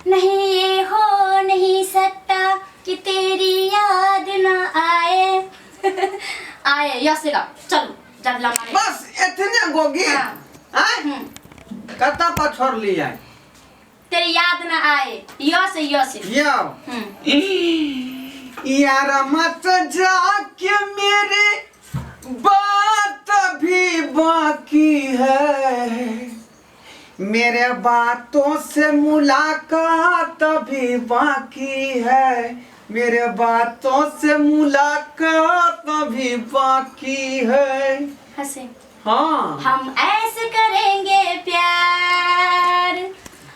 नहीं ये हो नहीं सकता कि तेरी याद न आए। आए यस से गाओ। चलू जब लम्बा। बस एतने गो गीत? हाँ। आँय? कतऽ पर छोड़लियै? तेरी याद न आए, य से, य से। यौ। यार मत जाके, मेरे बात भी बाकी है, मेरे बातों से मुलाकात भी बाकी है, मेरे बातों से मुलाकात भी बाकी है। हंसे। हाँ। हम ऐसे करेंगे प्यार,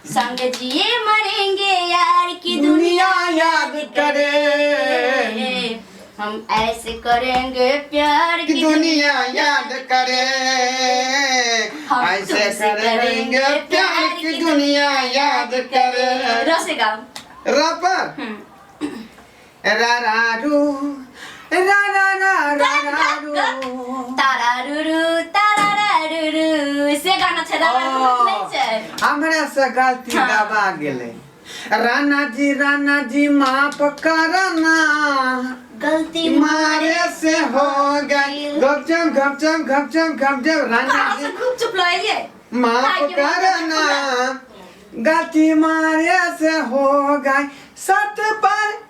संग जिए मरेंगे यार की दुनिया याद करे। हम ऐसे करेंगे प्यार कि दुनिया याद करे। हम ऐसे तुमसे करेंगे प्यार की दुनिया याद करे। र से गाओ। र पर? रा रा रू रा रा रा रा रा रू। तारा रुरु तारा रा रुरु से गाना छै, रा रा रुरु नहि छै। हमरा से गलती दबा गेलै। राणा जी, राणा जी, माफ करना, गलती मारे से हो गई। गपचम गपचम गपचम गपचम राणा कहाँ जी से खूब चुप लगे। माफ करना, गलती मारे से हो गई। सत पर,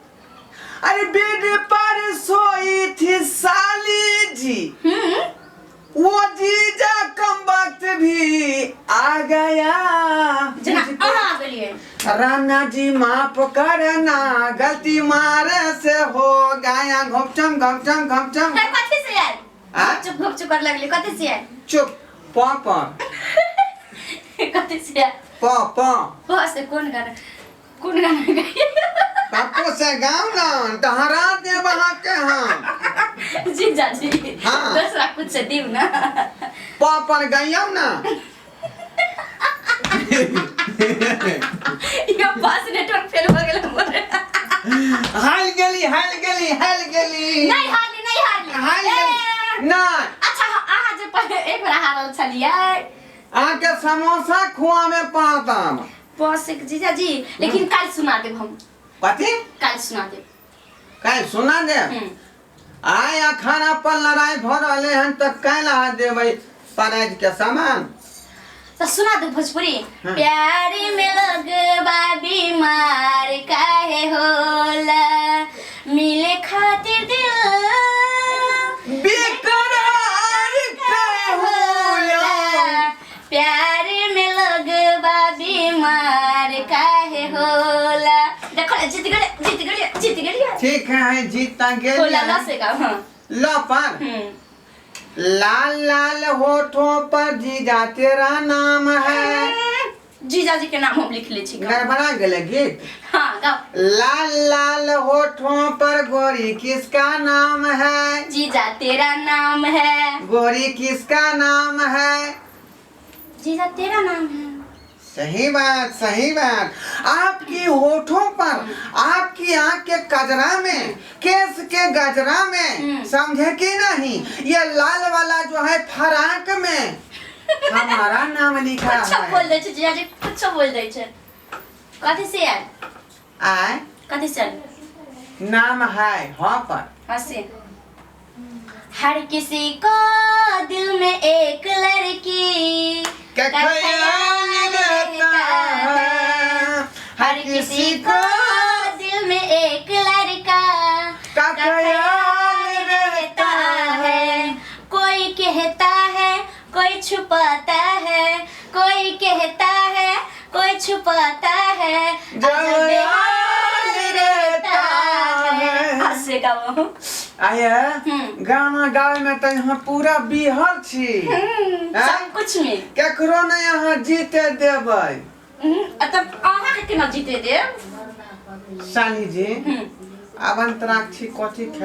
अरे बेड पर सोई थी साली जी, वो जीजा कम वक्त भी आ गया। जेना अहाँ आ गेलियै। राणा जी, माफ करना, गलती मारे से हो गया। घपचम घपचम घपचम। अरे, कथी से यार? आ? चुप घुप चुप कर लगली, कथी से यार? चुप, प पर। कथी से यार? प प। प से कोन गाना, कोन गाना गाइए? पप्पू से गाँव ना तो हरा देब अहाँके हम। जीजा जी। हाँ। दोसरा कुछ से दिउ ना। प पर गइयौ ना। यो पास नेटवर्क फेल हो गेल हमर। हाल गेली, हाल गेली, हाल गेली। नहीं हारली, नहीं हारली। हाल ए, गेली नहीं। अच्छा, अहाँ जे पहिले एक बेर हारल छलियै। अहाँके समोसा खुआमे पड़त। बस जीजा जी, लेकिन काल्हि सुना देब हम। कथी? काल्हि सुना देब। काल्हि सुना देब? आइ अखाड़ा पर लड़ाई भऽ रहलै हन, तऽ काल्हि अहाँ देबै प्राइज के सामान? तऽ सुना दू भोजपुरी। हाँ। प्यार में लगबा बीमार काहे होला, मिले खातिर दिल बेकरार काहे होला? प्यार में लगबा बीमार काहे होला। देखो, जीत गेलियै, जीत गेलियै, जीत गेलियै। ठीक है, जीत गेल। होला ल से गाओ, हाँ। ल पर? लाल लाल होठों पर जीजा तेरा नाम है। जीजाजी के नाम हम लिख ले छी। गड़बड़ा गेलै गीत। हाँ, गाओ। लाल लाल होठों पर गोरी किसका नाम है? जीजा तेरा नाम है। गोरी किसका नाम है? जीजा तेरा नाम है। सही बात, सही बात। आपकी होठों पर, आपकी आंख के कजरा में, केस के गजरा में, समझे कि नहीं, ये लाल वाला जो है फराक में हमारा नाम लिखा कुछो है। बोल दै छै जीजाजी, कुछो बोल दै छै। कथी से यार? आय? कथी से? नाम है ह पर। हंसी। हर किसी को दिल में एक लड़की का ख्याल रहता है, हर किसी को दिल में एक लड़का का ख्याल रहता है। कोई कहता है, कोई छुपाता है, कोई कहता है, कोई छुपाता है, जब याद रहता है। हंसे का वो। आये। गाना गावे में तऽ यहाँ पूरा बिहल छी। आँय? सब कुछ में। केकरो नहि अहाँ जीते देबै। तब अहाँ के केना जीते देब? साली जी, आब अंतराक्षी कथी?